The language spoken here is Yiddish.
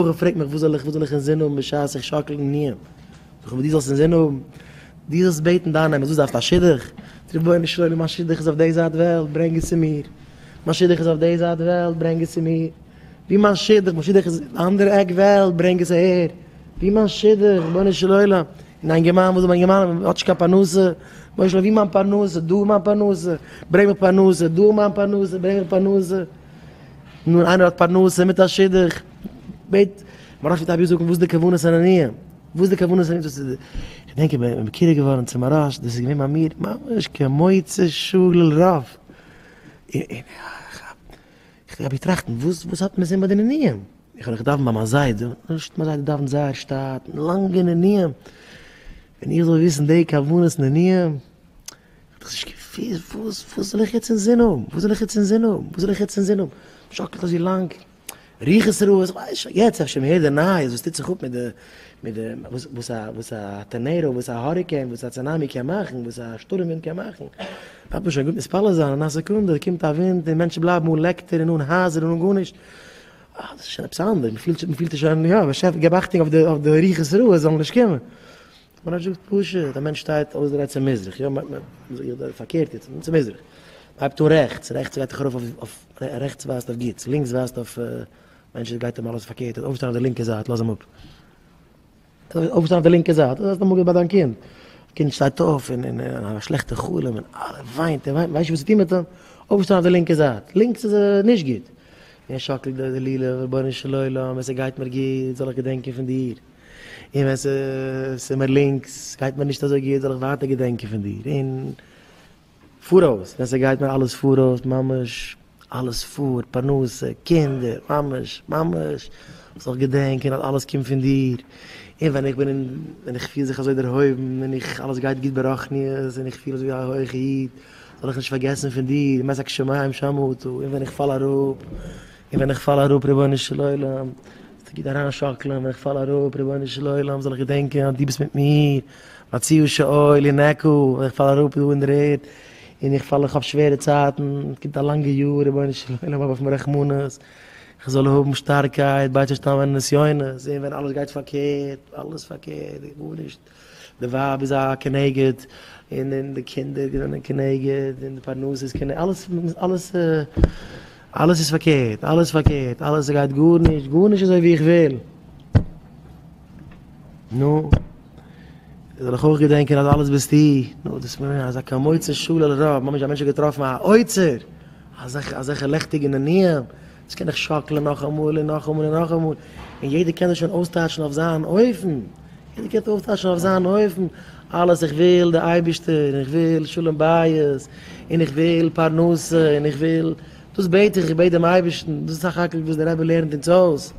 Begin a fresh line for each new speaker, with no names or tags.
בחור פרעגט מיך וואס זאל איך וואס זאל איך אינזין האבן בשעת איך שאקל נענועים? זאג איך אים דו זאלסט אינזין האבן, דו זאלסט בעטן דיין אמת, וואס דארפסטו א שידוך? רבונו של עולם מיין שידוך איז אויף די זייט וועלט, ברענג עס צו מיר, מיין שידוך איז אויף די זייט וועלט, ברענג עס צו מיר, ווי מיין שידוך, מיין שידוך איז אנדערע עק וועלט, ברענג עס אהער, ווי מיין שידוך, רבונו של עולם, און א אינגערמאן וואס זאל מיין אינגערמאן האט נישט קיין פרנסה, רבונו של עולם ווי מיין פרנסה, דא מיין פרנסה, ברענג מיך פרנסה, דא מיין פרנסה, ברענג מיך פרנסה. נו איינער האט פרנסה מיט א שידוך, בעט מוהרא"ש פלעגט אייביג זאגן וואס איז די כוונת הנענועים, וואס איז די כוונת הנענועים, דאס איז די, איך דענק איך בין מקורב געווארן צו מוהרא"ש, דאס איז געווען ביי מיר ממש כמוצא שלל רב, און איך האב געטראכט וואס וואס האט מען אינזין ביי די נענועים, איך האב נאך געדאווענט ביי מיין זיידע, נישט מיין זיידע דאווענט זייער שטאט, לאנגע נענועים, ווען איך זאל וויסן די כוונת נענועים. האב איך נישט געוואוסט וואס וואס זאל איך יעצט אינזין האבן, וואס זאל איך יעצט אינזין האבן, וואס זאל איך יעצט אינזין האבן, מ'שאקלט אזוי לאנג, רוחות רעות, איך ווייס שוין, יעצט אפשר מ'הערט די נייעס וואס טוט זיך אפ מיט די מיט די וואס וואס א וואס א tornado, וואס א hurricane, וואס א צונאמי קען מאכן, וואס א שטורעם ווינט קען מאכן, דארף מען שוין גוט מתפלל זיין, אין א סעקונדע קומט א ווינט און מענטשן בלייבן אן לעקטער און אן הייזער און אן גארנישט, אה דאס איז שוין עפעס אנדערש, מ'פילט מ'פילט עס שוין, יא, באשעפער געב אכטונג אויף די אויף די רוחות רעות זאלן נישט קומען. מוהרא"ש זאגט פשוט, א מענטש שטייט אויסגעדרייט צו מזרח, יא, פארקערט יעצט, צו מזרח, מ'הייבט אן רעכטס, רעכטס גייט דאך ארויף אויף, רעכטס ווייזט אויף גוטס, לינקס ווייזט אויף, מענטש גייט אים אלעס פארקערט, אויפשטיין אויף די לינקע זייט, לאז אים אפ. אויפשטיין אויף די לינקע זייט, דאס האסטו אמאל געהערט ביי דיין קינד, קינד שטייט אויף און און א שלעכטע חלום און ער וויינט ער וויינט, ווייסט נישט וואס צו טון מיט אים, אויפשטיין אויף די לינקע זייט, לינקס איז נישט גוט, ער שאקלט די לולב, רבונו של עולם, ווען ס'גייט מיר גוט זאל איך געדענקען פון דיר. און ווען ס'איז מיר לינקס גייט מיר נישט אזוי גוט זאל איך ווייטער געדענקען פון דיר, און פאראויס ווען ס'גייט מיר אלעס פאראויס ממש אלעס פארט, פרנסה, קינדער, ממש ממש זאל איך געדענקען אז אלעס קומט פון דיר, און ווען איך בין אין ווען איך פיל זיך אזוי דערהויבן און איך אלעס גייט גוט ברוחניות און איך פיל אזוי ווי א הויכע איד זאל איך נישט פארגעסן פון דיר, משק שמים שמעת, און ווען איך פאל אראפ און ווען איך פאל אראפ רבונו של עולם, זאלסטו גוט אריינשאקלען, ווען איך פאל אראפ רבונו של עולם זאל איך געדענקען אז דו ביסט מיט מיר, מציאה שאול ינקה, ווען איך פאל אראפ דא אין דער ערד, און איך פאל איך האב שווערע צייטן, עס קומט א לאנגע יאר, רבונו של עולם האב אויף מיר רחמנות, איך זאל האבן שטארקייט בייצושטיין מיינע נסיונות, און ווען אלעס גייט פארקערט, אלעס פארקערט, גארנישט. די ווייב איז א כנגד, און און די קינדער זענען כנגד, און די פרנסה איז כנגד, אלעס אלעס אלעס איז פארקערט, אלעס פארקערט, אלעס גייט גארנישט, גארנישט אזוי ווי איך וויל. נו, זאל איך אויך געדענקען אז אלעס ביסטו, נו, דאס איז מיר אזא כמוצא שלל רב, ממש א מענטש האט געטראפן א אוצר, אזעלכע אזעלכע לעכטיגע נענועים, דאס קען איך שאקלען נאכאמאל און נאכאמאל און נאכאמאל, און יעדער קען דאס שוין אויסטייטשן אויף זיין אופן. יעדער קען אויפטייטשן אויף זיין אופן, אלעס איך וויל די אייבערשטער, און איך וויל שלום בית, און איך וויל פרנסה, און איך וויל, דאס בעט איך, איך בעט דעם אייבערשטן, דאס איז סך הכל וואס דער רבי לערנט אונז אויס.